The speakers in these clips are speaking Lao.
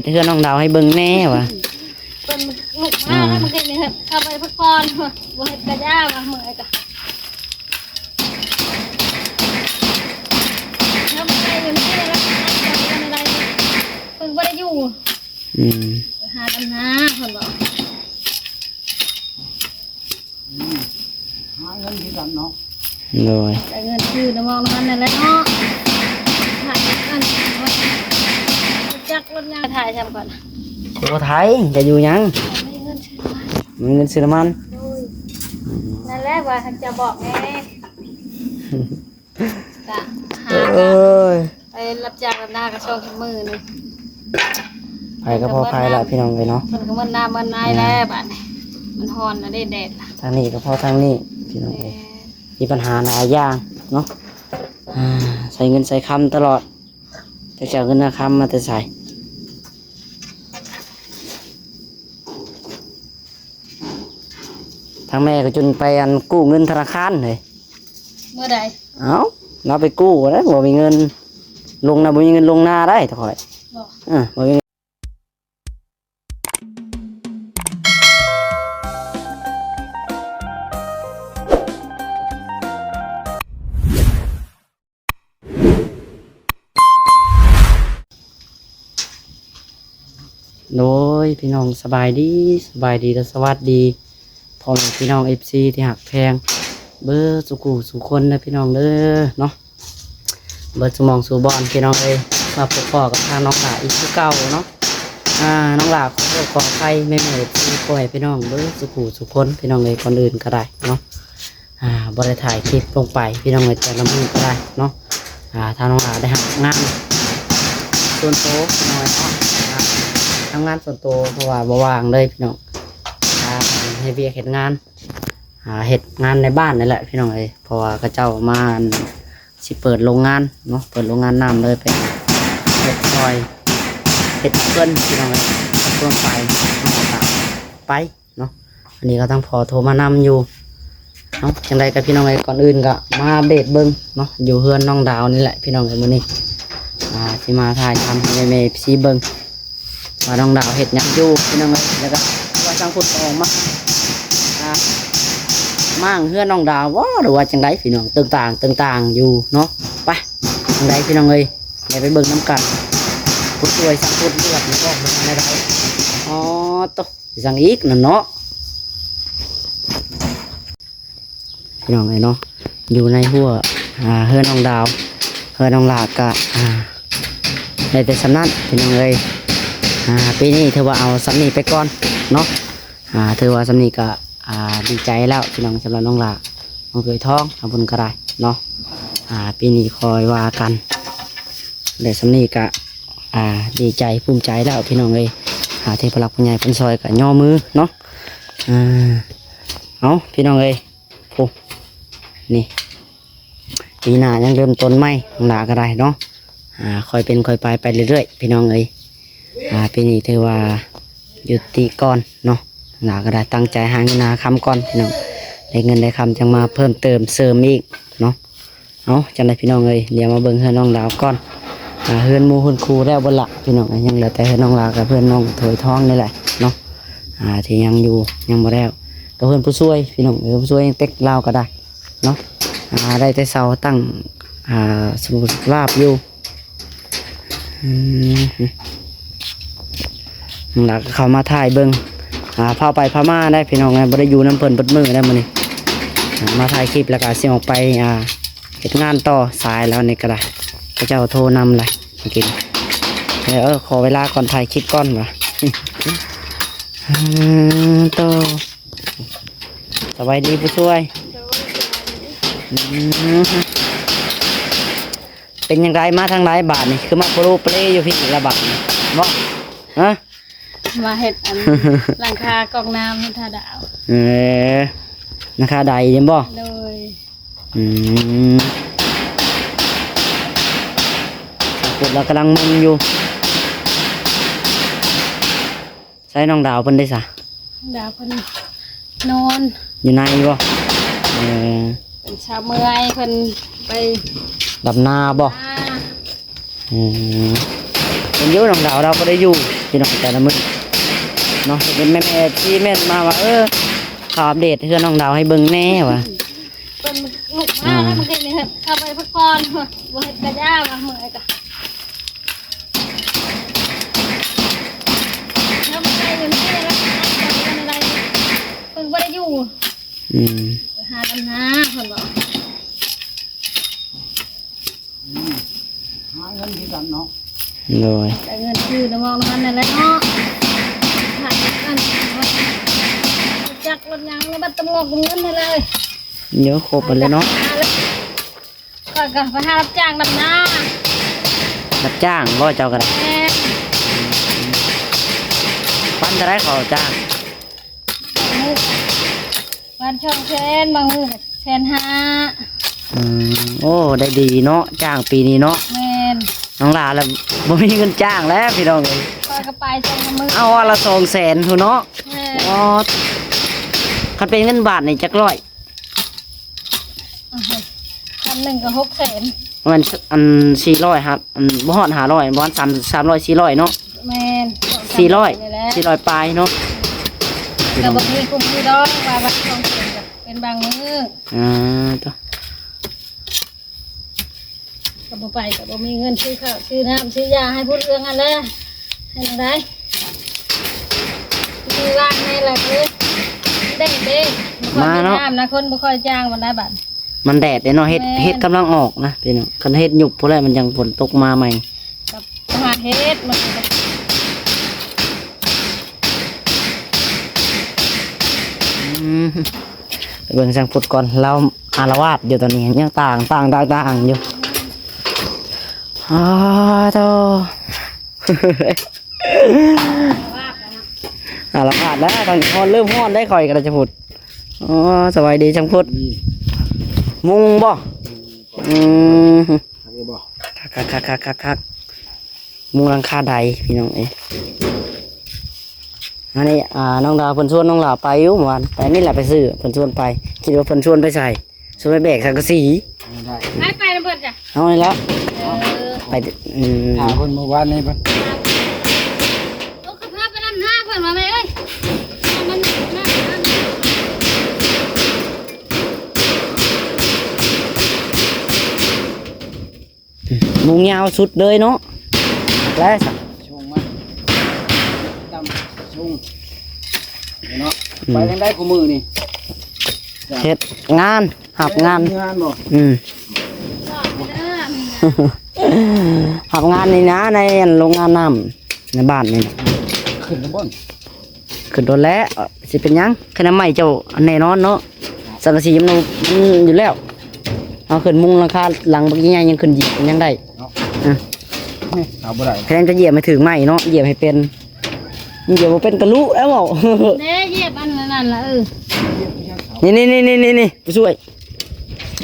ເຮັດເຮືອນນ້ອງດາວໃຫ້ເບິ່ງແດ່ວ່າ ເພິ່ນລຸກມາ ອ່າ ເມື່ອກີ້ນີ້ເຮັດເຂົ້າໄປພັກຜ່ອນ ບໍ່ເຮັດກະຢ່າວ່າ ເມື່ອຍກະ ແລ້ວມັນໄປຢູ່ນີ້ແລ້ວ ເພິ່ນບໍ່ໄດ້ຢູ່ ອືມ ໄປຫາດຳນາ ເພິ່ນບອກ ອືມ ຫາເງິນຄືກັນເນາະ ໂດຍ ໄດ້ເງິນຄືນຳໝໍນຳມັນນັ້ນແຫຼະເນາະ ຖ່າຍກັນ ຈັກລົດຍາງ ຖ່າຍຊ້ຳກ່ອນ ບໍ່ຖ່າຍ ຈະຢູ່ຫຍັງ ມີເງິນຊື້ນ້ຳມັນ ມີເງິນຊື້ນ້ຳມັນ ໂດຍ ອືມ ນັ້ນແຫຼະວ່າຈະບອກແດ່ ກະຫາ ເອີຍ ໄປຮັບຈ້າງດຳນາກະສອງສາມມື້ນີ້ ໃຜກໍພໍໃຜລະພີ່ນ້ອງເອີຍເນາະ ເພິ່ນກໍເມີນນ້ຳເມີນໃນແລ້ວບາດນີ້ ມັນຮ້ອນນະເດ້ແດດລະ ທາງນີ້ກໍພໍທາງນີ້ພີ່ນ້ອງເອີຍ ແມ່ນ ມີບັນຫາຫຼາຍຢ່າງເນາະ ອ່າ ໃຊ້ເງິນໃຊ້ຄຳຕະຫຼອດ ຈັກຊິເອົາເງິນເອົາຄຳມາແຕ່ໃສ ທາງແມ່ກໍຈົນໄປອັນກູ້ເງິນທະນາຄານເລີຍ ເມື່ອໃດ ເອົ້າ ລາວໄປກູ້ໄດ້ ບໍ່ມີເງິນລົງນະ ບໍ່ມີເງິນລົງນາໄດ້ຕະຂ້ອຍ ບໍ່ ເອີ ບໍ່ມີ ໂດຍ ພີ່ນ້ອງສະບາຍດີ ສະບາຍດີ ແລະ ສະຫວັດດີ ພໍ່ແມ່ພີ່ນ້ອງ ເອັຟຊີ ທີ່ຮັກແພງເບິດສູ່ຜູ້ສູ່ຄົນເດີພີ່ນ້ອງເດີເນາະ ເບິດສູ່ໝ່ອງສູ່ບ່ອນພີ່ນ້ອງເອີຍ ມາພົບພໍ້ກັບທາງນ້ອງຫຼ້າອີກຄືເກົ່າເນາະ ອ່າ ນ້ອງຫຼ້າຂໍໂທດຂໍອະໄພແມ່ໆ ເອັຟຊີ ພໍ່ແມ່ພີ່ນ້ອງເບິດສູ່ຜູ້ສູ່ຄົນພີ່ນ້ອງເອີຍ ກ່ອນອື່ນກໍໄດ້ເນາະ ອ່າ ບໍ່ໄດ້ຖ່າຍຄລິບລົງໄປພີ່ນ້ອງເອີຍ ແຕ່ລະມື້ກໍໄດ້ເນາະ ອ່າ ທາງນ້ອງຫຼ້າໄດ້ຮັບງານສ່ວນໂຕນ້ອຍເນາະ ອ່າ ທຳງານສ່ວນໂຕ ເພາະວ່າບໍ່ວ່າງເລີຍພີ່ນ້ອງ ອ່າ ເຮັດວຽກເຮັດງານ ອ່າ ເຮັດງານໃນບ້ານນີ້ແຫຼະພີ່ນ້ອງເອີຍ ເພາະວ່າເຂົາເຈົ້າມາ ຊິເປີດໂຮງງານເນາະ ເປີດໂຮງງານນ້ຳເລີຍ ໄປເຮັດຊ່ອຍ ເຮັດເພິ່ນພີ່ນ້ອງເອີຍ ເພິ່ນໄປ ເຮົາກໍໄປເນາະ ອັນນີ້ກໍທາງພໍ່ໂທມານຳຢູ່ເນາະ ຈັ່ງໃດກໍພີ່ນ້ອງເອີຍ ກ່ອນອື່ນກໍມາອັບເດດເບິ່ງເນາະ ຢູ່ເຮືອນນ້ອງດາວນີ້ແຫຼະພີ່ນ້ອງເອີຍ ມື້ນີ້ ອ່າ ຊິມາຖ່າຍທຳໃຫ້ແມ່ໆ ເອັຟຊີ ເບິ່ງ ວ່ານ້ອງດາວເຮັດຫຍັງຢູ່ພີ່ນ້ອງເອີຍ ແລ້ວກໍວ່າຊ່າງພຸດອອກມາ ອ່າ ມ້າງເຮືອນນ້ອງດາວບໍ່ ຫຼືວ່າຈັ່ງໃດພີ່ນ້ອງ ຕຶງຕ່າງຕຶງຕ່າງຢູ່ເນາະ ໄປ ຈັ່ງໃດພີ່ນ້ອງເອີຍ ໄດ້ໄປເບິ່ງນຳກັນ ຜູ້ຊ່ວຍຊ່າງພຸດເລືອດນີ້ອອກມາແນວໃດ ອໍ ໂຕ ຊ່າງອີກນັ້ນເນາະ ພີ່ນ້ອງເອີຍເນາະ ຢູ່ໃນຮົ້ວ ອ່າ ເຮືອນນ້ອງດາວ ເຮືອນນ້ອງຫຼ້າກະ ອ່າ ໄດ້ແຕ່ສ່ຳນັ້ນພີ່ນ້ອງເອີຍ ອ່າ ປີນີ້ຖືວ່າເອົາສ່ຳນີ້ໄປກ່ອນເນາະ ອ່າ ຖືວ່າສ່ຳນີ້ກະ ອ່າ ດີໃຈແລ້ວພີ່ນ້ອງ ສຳລັບນ້ອງຫຼ້າ ນ້ອງເຂີຍທອງ ທາງພຸ້ນກະໄດ້ເນາະ ອ່າ ປີນີ້ຄ່ອຍວ່າກັນ ໄດ້ສ່ຳນີ້ກະ ອ່າ ດີໃຈພູມໃຈແລ້ວພີ່ນ້ອງເອີຍ ອ່າ ທີ່ຜູ້ຫຼັກຜູ້ໃຫຍ່ເພິ່ນຊ່ອຍກະຍໍມືເນາະ ອ່າ ເອົາ ພີ່ນ້ອງເອີຍ ໂອ້ ນີ້ ປີໜ້າຍັງເລີ່ມຕົ້ນໃໝ່ ນ້ອງຫຼ້າກໍໄດ້ເນາະ ອ່າ ຄ່ອຍເປັນຄ່ອຍໄປ ໄປເລື້ອຍໆ ພີ່ນ້ອງເອີຍ ອ່າ ປີນີ້ຖືວ່າຢຸດຕິກ່ອນເນາະ ນ້ອງຫຼ້າກໍໄດ້ຕັ້ງໃຈຫາເງິນຫາຄຳກ່ອນ ພີ່ນ້ອງ ໄດ້ເງິນໄດ້ຄຳຈັ່ງມາເພີ່ມເຕີມເສີມອີກເນາະ ເອົາ ຈັ່ງໃດພີ່ນ້ອງເອີຍ ດຽວມາເບິ່ງເຮືອນນ້ອງດາວກ່ອນ ອ່າ ເຮືອນໝູ່ເຮືອນຄູ່ແລ້ວເບິດລະ ພີ່ນ້ອງເອີຍ ຍັງເຫຼືອແຕ່ເຮືອນນ້ອງດາວກັບເຮືອນນ້ອງເຂີຍທອງນີ້ແຫຼະເນາະ ອ່າ ທີ່ຍັງຢູ່ ຍັງບໍ່ແລ້ວ ກໍເຮືອນຜູ້ຊ່ວຍ ພີ່ນ້ອງເອີຍ ຜູ້ຊ່ວຍຍັງເຕັກລາວກໍໄດ້ເນາະ ອ່າ ໄດ້ແຕ່ເສົາຕັ້ງ ອ່າ ສະຫຼຸລາບຢູ່ ອືມ ແລ້ວກໍເຂົ້າມາຖ່າຍເບິ່ງ ອ່າ ພາໄປພາມາໄດ້ພີ່ນ້ອງເອີຍ ບໍ່ໄດ້ຢູ່ນຳເພິ່ນເບິດມື້ໄດ້ມື້ນີ້ ອ່າ ມາຖ່າຍຄລິບ ແລ້ວກໍຊິອອກໄປ ອ່າ ເຮັດງານຕໍ່ ສາຍແລ້ວນີ້ກໍໄດ້ ເຂົາເຈົ້າໂທນຳແຫຼະ ກິນ ເອີ ຂໍເວລາກ່ອນ ຖ່າຍຄລິບກ່ອນວ່າ ເອີ ໂຕ ສະບາຍດີຜູ້ຊ່ວຍ ໂດຍ ສະບາຍດີ ອືມ ເປັນຈັ່ງໃດ ມາທາງໃດບາດນີ້ ຄືມາໂປໂລເປເລຢູ່ພີ້ລະບາດນີ້ ເນາະ ຮະ ມາເຮັດອັນ ຫຼັງຄາກອກນ້ຳໃຫ້ທາດາວ ເອີ ຫຼັງຄາໃດແມ່ນບໍ່ ໂດຍ ອືມ ສາວພຸດລາວກຳລັງມຸງຢູ່ ໃສນ້ອງດາວເພິ່ນໄດ້ສະ ດາວເພິ່ນນອນ ຢູ່ໃນບໍ່ ເອີ ເພິ່ນຊາວເມື່ອຍ ເພິ່ນໄປດຳນາບໍ່ ອ່າ ເອີ ເຫັນຢູ່ນ້ອງດາວລາວບໍ່ໄດ້ຢູ່ ພີ່ນ້ອງແຕ່ລະມື້ເນາະ ເຫັນແມ່ໆທີ່ເມັ້ນມາວ່າ ເອີ ເຂົ້າອັບເດດເຮືອນນ້ອງດາວໃຫ້ເບິ່ງແດ່ວ່າ ເພິ່ນລຸກມາແລ້ວ ອ່າ ມື້ຄືນນີ້ເພິ່ນເຂົ້າໄປພັກຜ່ອນ ບໍ່ເຮັດກະຢ່າວ່າ ເມື່ອຍກະ ເຮົາໄປຢູ່ນີ້ແລ້ວ ເພິ່ນບໍ່ໄດ້ຢູ່ ອືມ ໄປຫາດຳນາ ເພິ່ນບອກ. ອືມ ຫາເງິນຄືກັນເນາະ ໂດຍ ໄດ້ເງິນຄືນຳໝໍນຳມັນນັ້ນແຫຼະເນາະ ຫາເງິນ ຈັກລົດຫຍັງແລ້ວ ບັດຕຳຫຼອກເງິນຫັ້ນເລີຍ ໂຍ ຄົບໄປແລ້ວເນາະ ຂ້ອຍກະໄປຫາຮັບຈ້າງດຳນາ ຮັບຈ້າງບໍ່ເຈົ້າກະໄດ້ ແມ່ນ ວັນເທົ່າໃດເຂົາຈ້າງ? ບາງມື້ກະວັນສອງແສນ ບາງມື້ກະແສນຫ້າ ອືມ ໂອ້ ໄດ້ດີເນາະ ຈ້າງປີນີ້ເນາະ ແມ່ນ ນ້ອງຫຼ້າລະບໍ່ມີເງິນຈ້າງແລ້ວພີ່ນ້ອງເອີຍ ຂ້ອຍກະໄປສອງສາມມື້ ເອົາວັນລະສອງແສນພຸ້ນເນາະ ແມ່ນ ອໍ ຄັນເປັນເງິນບາດນີ້ຈັກຮ້ອຍ? ອືຮຶ ພັນໜຶ່ງກະຫົກແສນ ປະມານ ອັນ ສີ່ຮ້ອຍ ຫາ ອັນ ບໍ່ຮອດຫ້າຮ້ອຍ ປະມານສາມ ສາມຮ້ອຍ ສີ່ຮ້ອຍເນາະ ແມ່ນ ສອງສາມຮ້ອຍ ສີ່ຮ້ອຍ ນີ້ແຫຼະ ສີ່ຮ້ອຍປາຍເນາະ ກະບໍ່ມີຄຸ້ມຢູ່ດອກ ວ່າວັນສອງແສນກະເປັນບາງມື້ ອ່າ ໂຕ ກະບໍ່ໄປກະບໍ່ມີເງິນຊື້ເຂົ້າຊື້ນ້ຳຊື້ຢາໃຫ້ພຸ້ນເລື່ອງຫັ້ນແຫຼະ ເຮັດແນວໃດ ມີວ່າງແນ່ລະເອີຍ ແດດເດ້ ມາເນາະ ມາເນາະ ຄົນບໍ່ຄ່ອຍຈ້າງປານໃດບາດ ມັນແດດເດ້ເນາະ ເຫັດ ແມ່ນ ເຫັດກຳລັງອອກນະພີ່ນ້ອງ ຄັນເຫັດຫຍຸບພຸ້ນແຫຼະ ມັນຍັງຝົນຕົກມາໃໝ່ ກັບຫາເຫັດມັນ ອືມ ໄປເບິ່ງຊ່າງພຸດກ່ອນ ລາວອາລະວາດຢູ່ຕອນນີ້ ຍັງຕ່າງໆໆໆຢູ່ ອາໂທ ອາລະວາດແລ້ວ ຕ້ອງຮ້ອນ ເລີ່ມຮ້ອນໄດ້ຂ້ອຍກະໄດ້ຈະພຸດ ອໍ ສະບາຍດີຊ່າງພຸດ ອືມ ມຸງບໍ່? ອືມ ຄັກຢູ່ບໍ່? ຄັກໆໆໆໆ ມຸງຫຼັງຄາໄດພີ່ນ້ອງເອີຍ ອັນນີ້ ອ່າ ນ້ອງດາວເພິ່ນຊວນນ້ອງຫຼ້າໄປຢູ່ມື້ວານ ໄປນີ້ແຫຼະ ໄປຊື້ ເພິ່ນຊວນໄປ ຄິດວ່າເພິ່ນຊວນໄປໃສ? ຊິໄປແບກສັງກະສີ ໄດ້ ໄປ ໄປນຳເພິ່ນຈ້ະ ເອົານີ້ແຫຼະ ເອີ ໄປ ອືມ ຖາມເພິ່ນມື້ວານນີ້ເພິ່ນ ໂອ້ ກະພາໄປນຳໜ້າເພິ່ນວ່າແມ່ເອີຍ ມັນ ມຸງຍາວສຸດເລີຍເນາະ ແລ້ວຊະ ຊົງມາ ດຳຊົງເນາະ ອືມ ໄປທາງໃດຄູ່ມື້ນີ້ ເຮັດງານ ຮັບງານ ເຮັດງານບໍ່? ອືມ ຮັບງານນີ້ນະ ໃນໂຮງງານນ້ຳໃນບ້ານນີ້ນະ ຂຶ້ນແລ້ວບໍ່? ຂຶ້ນໂດນແລ້ວ ຊິເປັນຫຍັງ ຄະນະໄມ້ເຈົ້າແນ່ນອນເນາະ ສັງກະສີມັນຢູ່ແລ້ວ ເຮົາຂຶ້ນມຸງຫຼັງຄາຫຼັງບັກໃຫຍ່ຍັງຂຶ້ນຢຽບຍັງໄດ້ເນາະ ອື ເອົາບໍ່ໄດ້ ຄະແນນຈະຢຽບໃຫ້ຖືກໄມ້ເນາະ ຢຽບໃຫ້ເປັນ ຢຽບບໍ່ເປັນກະລຸແລ້ວເວົ້າ ເດ້ ຢຽບອັນນັ້ນລະ ເອີ ນີ້ໆໆໆໆ ຜູ້ຊ່ວຍ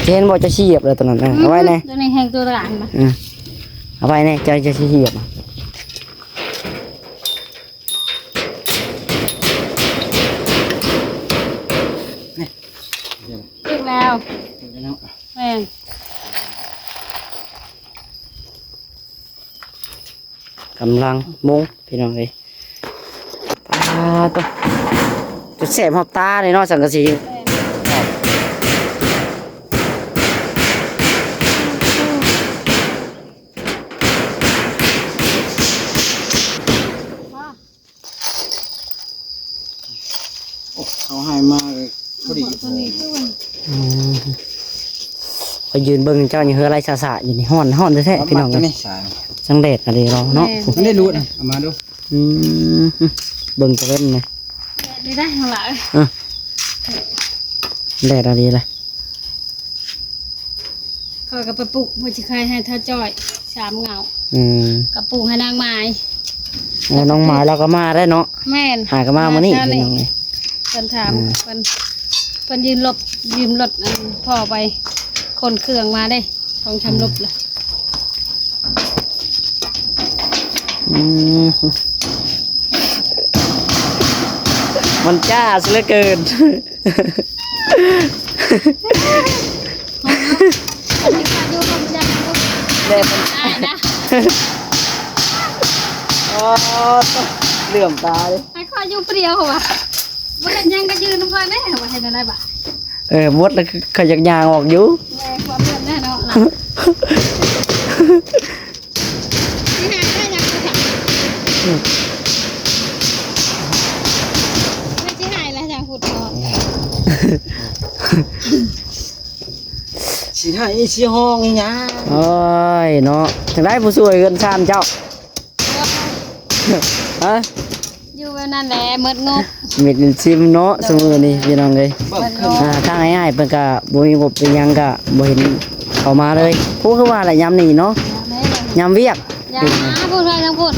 ຈະເຫັນບໍ່ ຈະຊິຢຽບແລ້ວໂຕນັ້ນ ເອີ ເອົາໄວ້ແນ່ ໂຕນີ້ແຮງໂຕຫຼານ ເອີ ເອົາໄວ້ແນ່ ເຈົ້າຈະຊິຢຽບ ຖືກແລ້ວ ຖືກແລ້ວ ແມ່ນ ກຳລັງມຸງພີ່ນ້ອງເອີຍ ປາໂຕ ຈົນແສບຮອບຕາເລີຍເນາະ ສັງກະສີ ແມ່ນ ໂອ້ ເຂົາໃຫ້ມາພໍດີ ໂຕນີ້ຄືວ່າ ອືມ ຂ້ອຍຢືນເບິ່ງເຈົ້າຢູ່ເຮືອໄລ່ສາໆຢູ່ນີ້ ຮ້ອນ ຮ້ອນແທ້ໆ ພີ່ນ້ອງເອີຍ ຈັງແດດອັນນີ້ເນາະ ແມ່ນ ມັນໄດ້ຫຼຸດ ເອົາມາດູ ອືມ ເບິ່ງຕາເວັນນີ້ ແດດໄດ້ທັງຫຼາຍ ເອີ ແດດອັນນີ້ລະ ຂ້ອຍກະໄປປູກຫົວຊິໄຄໃຫ້ທ້າວຈ້ອຍສາມເຫງົ້າ ອືມ ກະປູກໃຫ້ນາງໝາຍ ເອີ ນ້ອງໝາຍລາວກະມາໄດ້ເນາະ ແມ່ນ ຫາກະມາມື້ນີ້ ມາເຊົ້ານີ້ ພີ່ນ້ອງເອີຍ ເພິ່ນຖາມ ອືມ ເພິ່ນ ເພິ່ນຢືມລົດ ຢືມລົດອັນພໍ່ໄປຂົນເຄື່ອງມາເດ້ ສອງສາມລົດລະ ອືມ ມັນຈ້າຊະເຫຼືອເກີນ. ແດດມັນ ອ້າຍນະ ເອີ ອໍ ເຫຼື້ອມຕາເດ້ ໃຫ້ຂ້ອຍຢູ່ຜູ້ດຽວ ເຂົາວ່າ ບໍ່ເຮັດຫຍັງກໍຢືນນຳຂ້ອຍແດ່ ວ່າເຮັດແນວໃດບາດ. ເອີ ໝົດແລ້ວ ຂ້ອຍຢາກຍ່າງອອກຢູ່ ແມ່ນຄວາມເລື່ອມແນ່ເນາະ ຊິຫາຍໄດ້ຫຍັງບໍ່ ອືມ ຊິຫາຍແລ້ວຫຍັງພຸດເນາະ. ຊິໃຫ້ຊິຮ້ອງອີຫຍັງ? ໂອ້ຍເນາະ ຈັ່ງໃດຜູ້ຊ່ວຍເຮືອນຊານເຈົ້າ? ຮະ? ຢູ່ແບບນັ້ນແຫຼະ ໝົດງົບ ມິດຊິມເນາະ ຊຸມື້ນີ້ພີ່ນ້ອງເອີຍ. ເບິ່ງຂຶ້ນ ອ່າ ທາງອ້າຍໆເພິ່ນກະບໍ່ມີງົບເປັນຫຍັງ ກະບໍ່ເຫັນເຂົ້າມາເລີຍ. ຜູ້ຄືວ່າລະ ຍາມນີ້ເນາະ ຍາມວຽກ ຢ່າຫາ ພຸ້ນວ່າທາງພຸ້ນ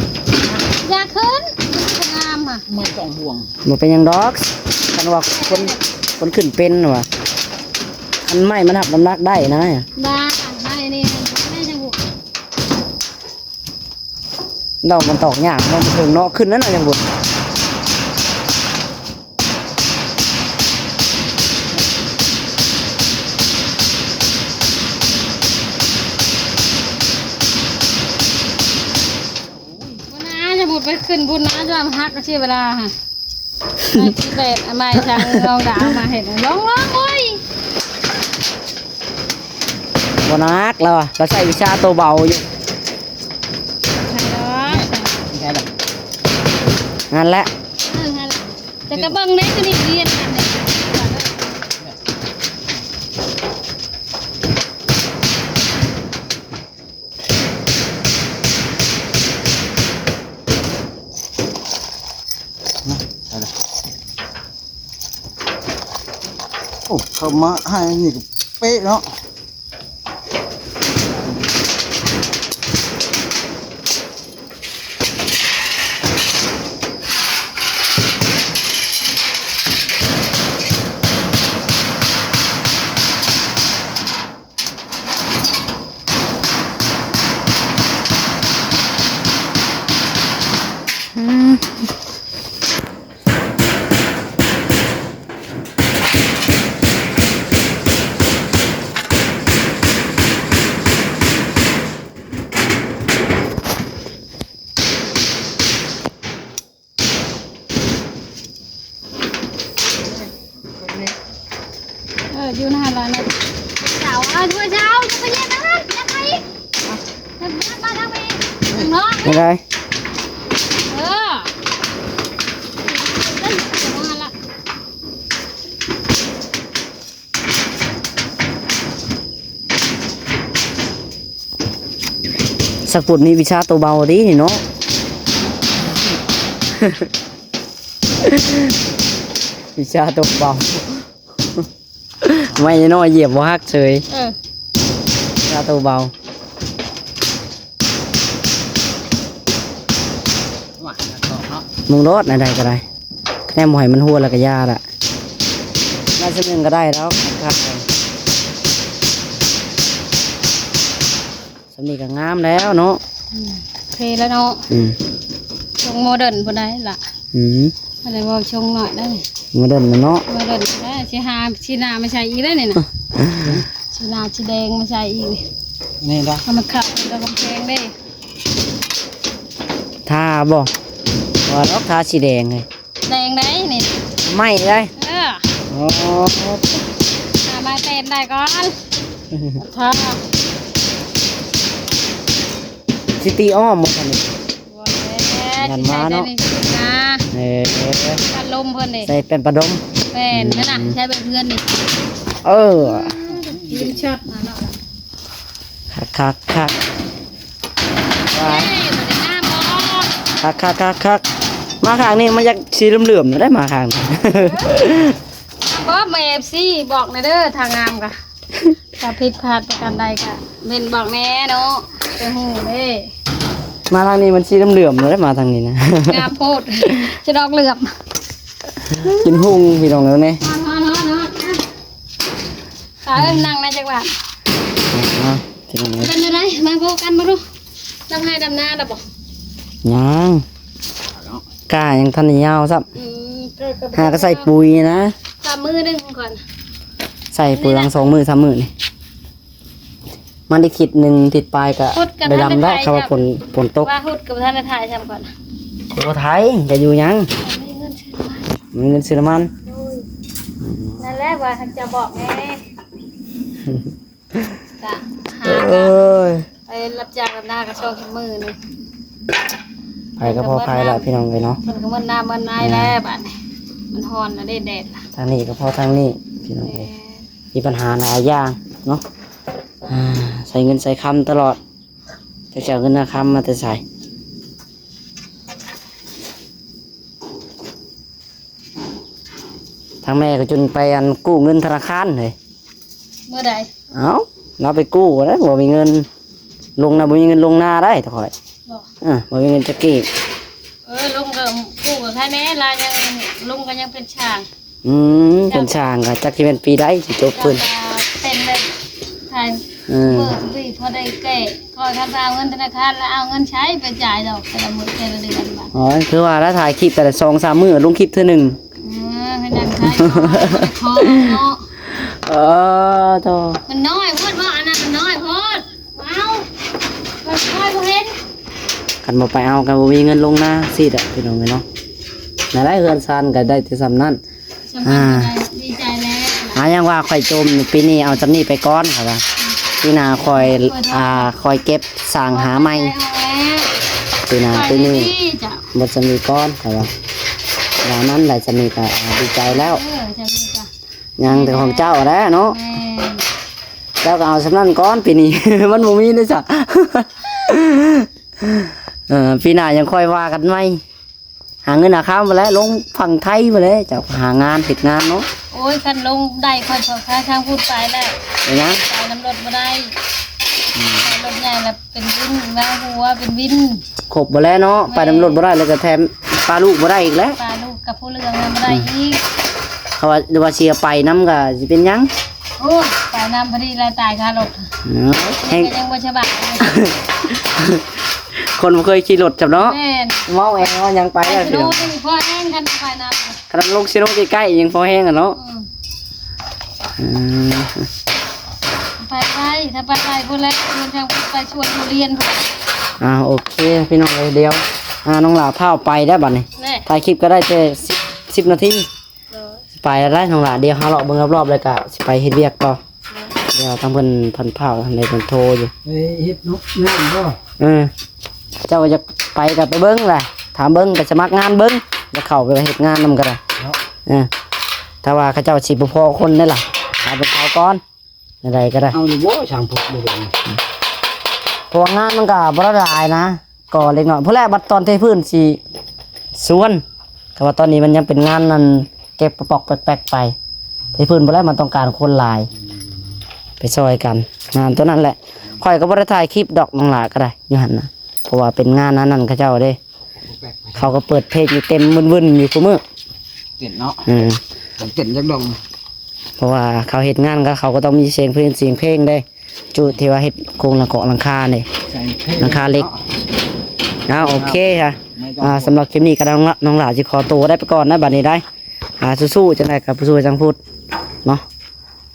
ຢ່າຂຶ້ນ ງາມຫະ ບໍ່ຕ້ອງຫ່ວງ ບໍ່ເປັນຫຍັງດອກ. ຄັນວ່າຄົນ ຄົນຂຶ້ນເປັນວ່າ ອັນໄມ້ມັນຮັບນ້ຳໜັກໄດ້ນະ ບ້າ ໄມ້ນີ້ມັນໄດ້ຈັງບຸ ດອກມັນຕອກຍາກ ມັນເຖິງເນາະ ຂຶ້ນນັ້ນນະຍັງບຸ ບໍ່ນາ ສົມມຸດໄປຂຶ້ນພຸ້ນນະ ຈະຫັກຊິເວລາຫະ. ໄມ້ທີ່ແປດ ອາ ໄມ້ທາງນ້ອງດາວມາເຮັດ ລອງໆ ໂອ້ຍ ບໍ່ໜັກລາວ ລາວໃຊ້ວິຊາໂຕເບົາຢູ່ ໃສ່ດອກ ຫັ້ນແຫຼະ ເອີ ຫັ້ນແຫຼະ ແຕ່ກະເບິ່ງເດ້ ຄືນີ້ຮຽນກັນເດ້. ໂອ້ ເຂົ້າມາໃຫ້ນີ້ກະເປະເນາະ. ເອີ ຢູ່ຫັ້ນລະນະ ເຈົ້າ ເອີ ຊ່ວຍເຈົ້າ ຢ່າໄປເຮັດອັນນັ້ນ ຢ່າໄປອີກ ເຮັດມາທາງນີ້ເນາະ ໄດ້ ເອີ ນັ້ນ ສັກປຸດມີວິຊາໂຕເບົາເດ້ນີ້ເນາະ ວິຊາໂຕເບົາ ໄມ້ນ້ອຍຢຽບບໍ່ຫັກເສີຍ ເອີ ວິຊາໂຕເບົາ ວ່າ ເນາະ ມຶງໂລດ ອັນໃດກະໄດ້. ແນມບໍ່ໃຫ້ມັນຮົ່ວແລ້ວກະຢ່າລະ ໄດ້ສ່ຳໜຶ່ງກະໄດ້ແລ້ວ ຄັກໆ ສ່ຳນີ້ກະງາມແລ້ວເນາະ ອືມ ໂອເຄແລ້ວເນາະ ອືມ ຊົງໂມເດີນພຸ້ນໃດລະ ອືມ ອັນນີ້ເວົ້າຊົງນ້ອຍໄດ໋ ໂມເດີນເນາະ ໂມເດີນໄດ໋ ຊິຫາສີໜ້າມາໃສ່ອີກໄດ໋ນີ້ນະ ສີໜ້າສີແດງມາໃສ່ອີກ ນີ້ດາ ເອົາມາຂັດກັບກຳແພງເດ້ ທາບໍ່ ວ່າດອກ ທາສີແດງເລີຍ. ແດງໄດ໋ນີ້ ໄມ້ໄດ໋ ເອີ ໂອ້ ຫາໄມ້ແຕນໄດ້ກ່ອນ ຖ້າ ຊິຕີອ້ອມບໍ່ຄັນນີ້ ບໍ່ແລ້ວ ງານມາເນາະ ຊິໃສ່ແຕ່ນີ້ ເອີ ກັນລົມເພິ່ນນີ້ ໃສ່ແປ້ນປະດົມ ແມ່ນ ອືມ ນັ້ນນະ ໃຊ້ແບບເຮືອນນີ້ ເອີ ທີມຊັອດມາເນາະ ຄັກໆໆ ເອີ ບໍ່ໄດ້ງາມບໍ່ ຄັກໆໆໆ ມາຂ້າງນີ້ມັນຢາກສີເຫຼືອມໆ ໄດ້ມາຂ້າງນີ້ ບໍ່ ແມ່ ເອັຟຊີ ບອກແດ່ເດີ ຖ້າງາມກະ ຖ້າຜິດພາດປະການໃດກະເມັ້ນບອກແດ່ເນາະ ໄດ້ຮູ້ເດ້ ມາທາງນີ້ມັນສີເຫຼືອມໆ ໄດ້ມາທາງນີ້ນະ ງາມໂພດ ຈະດອກເຫຼືອມ ກິນຮຸ່ງພີ່ນ້ອງເອີຍ ຕາເອີຍ ນັ່ງນະຈັກບາດ ເປັນຈັ່ງໃດ ມາໂພກັນມາດູ ດຳໄຮ່ດຳນາແລ້ວບໍ່ ຍັງ ກ້າຍັງທັນໄດ້ຍາວຊ້ຳ ອືມ ຫາກະໃສ່ປຸຍນະ ສາມມື້ໜຶ່ງກ່ອນ ໃສ່ປຸຍຫວ່າງສອງມື້ສາມມື້ນີ້ ມັນໄດ້ທິດໜຶ່ງທິດປາຍກະໄດ້ດຳແລ້ວ ຄັນວ່າຝົນ ຝົນຕົກ ວ່າຮຸດກະບໍ່ທັນໄດ້ຖ່າຍຊ້ຳກ່ອນ ບໍ່ໄທ ຈະຢູ່ຫຍັງ? ບໍ່ມີເງິນຊື້ນ້ຳມັນ ມີເງິນຊື້ນ້ຳມັນ. ໂດຍ ອືມ ນັ້ນແຫຼະວ່າເຈົ້າບອກແດ່ ກະຫາ ເອີຍ ໄປຮັບຈ້າງຮັບນາກໍສອງສາມມື້ນີ້ ໃຜກໍພໍໃຜລະພີ່ນ້ອງເອີຍເນາະ. ເພິ່ນກໍເໝິດນ້ຳເໝິດໃນແລ້ວ ບາດນີ້ມັນຮ້ອນແລ້ວເດ້ ແດດລະ ທາງນີ້ກໍພໍທາງນີ້ພີ່ນ້ອງເອີຍ. ແມ່ນ ມີບັນຫາຫຼາຍຢ່າງເນາະ ອ່າ ໃຊ້ເງິນໃຊ້ຄຳຕະຫຼອດ ຈັກຈະເອົາເງິນເອົາຄຳມາແຕ່ໃສ. ທາງແມ່ກໍຈົນໄປ ອັນ ກູ້ເງິນທະນາຄານເລີຍ. ມື້ໃດ? ເອົ້າ ລາວໄປກູ້ແລ້ວ ບໍ່ມີເງິນລົງນາ ບໍ່ມີເງິນລົງນາໄດ້ຕະຂ້ອຍ ບໍ່ ເອີ ບໍ່ມີເງິນຈັກກີບ. ເອີ ລົງກໍກູ້ກັບໃຜແດ່ ລາວຍັງ ລຸງກໍຍັງເປັນຊ່າງ. ອືມ ເປັນຊ່າງກໍຈັກຊິແມ່ນປີໃດຊິຈົບເພິ່ນ ເປັນແບບ ເອີ ມື້ປີພໍໄດ້ແກ້ ຂ້ອຍຄັນວ່າເອົາເງິນທະນາຄານແລ້ວເອົາເງິນໃສໄປຈ່າຍດອກ ແຕ່ລະມື້ແຕ່ລະເດືອນບາດ. ອໍ ຄືວ່າລະຖ່າຍຄລິບແຕ່ລະສອງສາມມື້ລົງຄລິບເທື່ອໜຶ່ງ. ເອີ ໃຫ້ນັ່ງຖ່າຍ ຂໍເນາະ. ເອີ ໂທ້ ມັນນ້ອຍໂພດ ວ່າອັນນັ້ນມັນນ້ອຍໂພດ ເອົາ ຂ້ອຍບໍ່ເຫັນ. ຄັນບໍ່ໄປເອົາກໍບໍ່ມີເງິນລົງນາຊີ້ແຫຼະພີ່ນ້ອງເອີຍເນາະ. ນັ້ນແຫຼະ ເຮືອນຊານກໍໄດ້ແຕ່ສ່ຳນັ້ນ ສຳຄັນ ອ່າ ກໍໄດ້ ດີໃຈແລ້ວ ອ່າ ຍັງວ່າຂ້ອຍຈົ່ມ ປີນີ້ເອົາສ່ຳນີ້ໄປກ່ອນ ຂ້ອຍວ່າ ປີໜ້າຂ້ອຍ ອ່າ ຄ່ອຍເກັບສ້າງຫາໃໝ່ ປີໜ້າ ປີນີ້ ເບິດສ່ຳນີ້ກ່ອນ ຂ້ອຍວ່າ ວ່ານັ້ນແຫຼະ ສ່ຳນີ້ກໍ ອ່າ ດີໃຈແລ້ວ ເອີ ສ່ຳນີ້ກໍ ຍັງແຕ່ຂອງເຈົ້າແຫຼະເນາະ ແມ່ນ ເຈົ້າກໍເອົາສ່ຳນັ້ນກ່ອນ ປີນີ້ ມັນບໍ່ມີເດ້ຊະ ເອີ ປີໜ້າຍັງຄ່ອຍວ່າກັນໃໝ່. ຫາເງິນຫາຄຳພຸ້ນແຫຼະ ລົງຝັ່ງໄທພຸ້ນແຫຼະ ເຈົ້າຫາງານເຮັດງານເນາະ. ໂອ້ຍ ຄັນລົງໄດ້ຂ້ອຍກໍຂ້າທາງພຸ້ນໄປແລ້ວ ເປັນຫຍັງ? ໄປນຳລົດບໍ່ໄດ້ ອືມ ໄປລົດໃຫຍ່ລະເປັນວິນ ມາຫົວເປັນວິນ ຄົບບໍ່ແລ້ວເນາະ ແມ່ນ ໄປນຳລົດບໍ່ໄດ້ ແລ້ວກໍແຖມປະລູກບໍ່ໄດ້ອີກແຫຼະ ປະລູກກັບຜູ້ເລື່ອງນຳບໍ່ໄດ້ ອືມ ອີກ ເຂົາວ່າ ຫຼືວ່າຊິເອົາໄປນຳກໍຊິເປັນຫຍັງ? ໂອ້ຍ ໄປນຳພໍດີລະຕາຍຄາລົດ ເນາະ ແຮງ ແຮງກໍຍັງບໍ່ສະບາຍ ຄົນບໍ່ເຄີຍຂີ່ລົດຈຳເນາະ ແມ່ນ ເມົາແອງເມົາຫຍັງໄປແລ້ວ ໄປຊິໂນນີ້ພໍແຮງ ຄັນໄປນຳ ຄັນລົງຊິໂນໃກ້ໆຍັງພໍແຮງຫັ້ນເນາະ ອືມ ອືມ ໄປໄວ ຖ້າໄປໄວພຸ້ນແຫຼະ ມັນຈັ່ງໄປຊວນຢູ່ລຽນພຸ້ນ ອ່າ ໂອເຄ ພີ່ນ້ອງເອີຍ ດຽວ ອ່າ ນ້ອງຫຼ້າຟ້າວໄປແລ້ວບັດນີ້ ແນ່ ຖ່າຍຄລິບກໍໄດ້ແຕ່ສິບ ສິບນາທີ ໂດຍ ໄປແລ້ວນ້ອງຫຼ້າ ດຽວເຮົາເລາະເບິ່ງລອບໆ ແລ້ວກະຊິໄປເຮັດວຽກຕໍ່ ໂດຍ ດຽວທາງເພິ່ນພັນພ້າວ ທາງໃດເພິ່ນໂທຢູ່ ໄປເຮັດນອກງານບໍ່? ເອີ ເຈົ້າຢາກໄປກະໄປເບິ່ງແຫຼະ ຖາມເບິ່ງ ໄປສະໝັກງານເບິ່ງ ຢາກເຂົ້າໄປເຮັດງານນຳກໍໄດ້ເນາະ ເອີ ຖ້າວ່າເຂົາເຈົ້າຊິບໍ່ພໍຄົນເດ້ລະ ເອົາເປັນເຂົາກ່ອນ ແນວໃດກໍໄດ້ ເອົາຢູ່ບໍ່ຊ່າງພຸດບໍ່ເຫັນ ເພາະວ່າງານມັນກໍບໍ່ໄດ້ຫຼາຍນະ ກໍເລັກນ້ອຍ ພຸ້ນແຫຼະ ບັດຕອນເທພື້ນຊິຊວນ ກໍວ່າຕອນນີ້ມັນຍັງເປັນງານນັ້ນ ເກັບປອກໆແປັກໆໄປ ເທພື້ນພຸ້ນແຫຼະ ມັນຕ້ອງການຄົນຫຼາຍ ອືມ ໄປຊ່ອຍກັນ ງານຕົວນັ້ນແຫຼະ ຂ້ອຍກໍບໍ່ໄດ້ຖ່າຍຄລິບດອກ ນ້ອງຫຼ້າກໍໄດ້ ຢູ່ຫັ້ນນະ ເພາະວ່າເປັນງານອັນນັ້ນເຂົາເຈົ້າເດ້ ເຂົາກໍເປີດເພງຢູ່ເຕັມວຶ່ນໆຢູ່ຄູ່ມື້ ເຕັ້ນເນາະ ເອີ ເຕັ້ນຈັກດອງ ເພາະວ່າເຂົາເຮັດງານກໍ ເຂົາກໍຕ້ອງມີສຽງເພງ ສຽງເພງເດ້ ຈຸທີ່ວ່າເຮັດໂຄງຫຼັງເກາະຫຼັງຄານີ້ ຫຼັງຄາເຫຼັກ ເນາະ ເອົາ ໂອເຄ ອ່າ ອ່າ ສຳລັບຄລິບນີ້ກໍນ້ອງຫຼ້າ ນ້ອງຫຼ້າຊິຂໍໂຕໄດ້ໄປກ່ອນນະ ບັດນີ້ໄດ້ ອ່າ ສູ້ໆ ຈັ່ງໃດກໍສູ້ໆ ຈັ່ງພຸດເນາະ.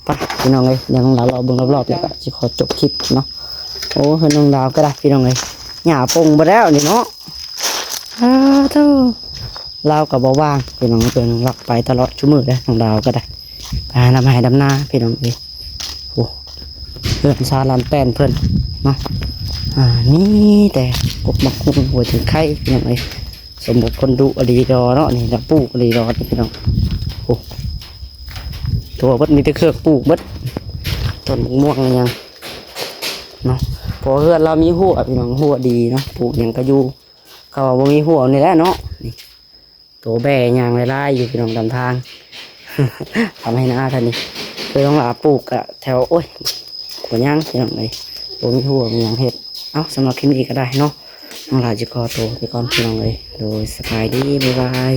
ໄປພີ່ນ້ອງເອີຍ ດຽວນ້ອງຫຼ້າເລາະເບິ່ງລອບໆ ແລ້ວກໍຊິຂໍຈົບຄລິບເນາະ. ໂອ້ ເຮືອນນ້ອງດາວກໍໄດ້ພີ່ນ້ອງເອີຍ ຫຍ້າປົ່ງເບິດແລ້ວນີ້ເນາະ. ອ້າໂທ້ ລາວກໍບໍ່ວ່າງພີ່ນ້ອງ ເພິ່ນລັກໄປຕະຫຼອດຊຸມື້ເດ້ ນ້ອງດາວກໍໄດ້. ໄປຫາດຳໄຮ່ດຳນາພີ່ນ້ອງເອີຍ. ໂອ້ ເຮືອນຊານລານແປ້ນເພິ່ນເນາະ ອ່າ ມີແຕ່ກົກໝາກຫຸ່ງຫົວເຖິງໄຄພີ່ນ້ອງເອີຍ. ສົມບົດຄົນດຸອີ່ຫຼີດອເນາະ ນີ້ລະປູກອີ່ຫຼີດອນີ້ພີ່ນ້ອງ. ໂອ້ ທົ່ວເບິດ ມີແຕ່ເຄື່ອງປູກເບິດ ຕົ້ນໝາກມ່ວງອີ່ຫຍັງເນາະ. ເພາະເຮືອນລາວມີຮົ້ວພີ່ນ້ອງ ຮົ້ວດີເນາະ ປູກຫຍັງກໍຢູ່. ເຂົາວ່າບໍ່ມີຮົ້ວນີ້ແຫຼະເນາະ ນີ້ ໂຕແບ້ຍ່າງຫຼາຍໆຢູ່ພີ່ນ້ອງ ຕາມທາງ ທຳໃຫ້ນາທ່ານນີ້. ເຄີຍນ້ອງຫຼ້າປູກກະແຖວ ໂອ້ຍ ບໍ່ຍັງພີ່ນ້ອງເອີຍ ບໍ່ມີຮົ້ວມີຫຍັງເຮັດ. ເອົ້າ ສຳລັບຄລິບນີ້ກໍໄດ້ເນາະ ນ້ອງຫຼ້າຈະຂໍໂຕໄປກ່ອນພີ່ນ້ອງເອີຍ. ໂດຍ ສະບາຍດີ ບາຍບາຍ.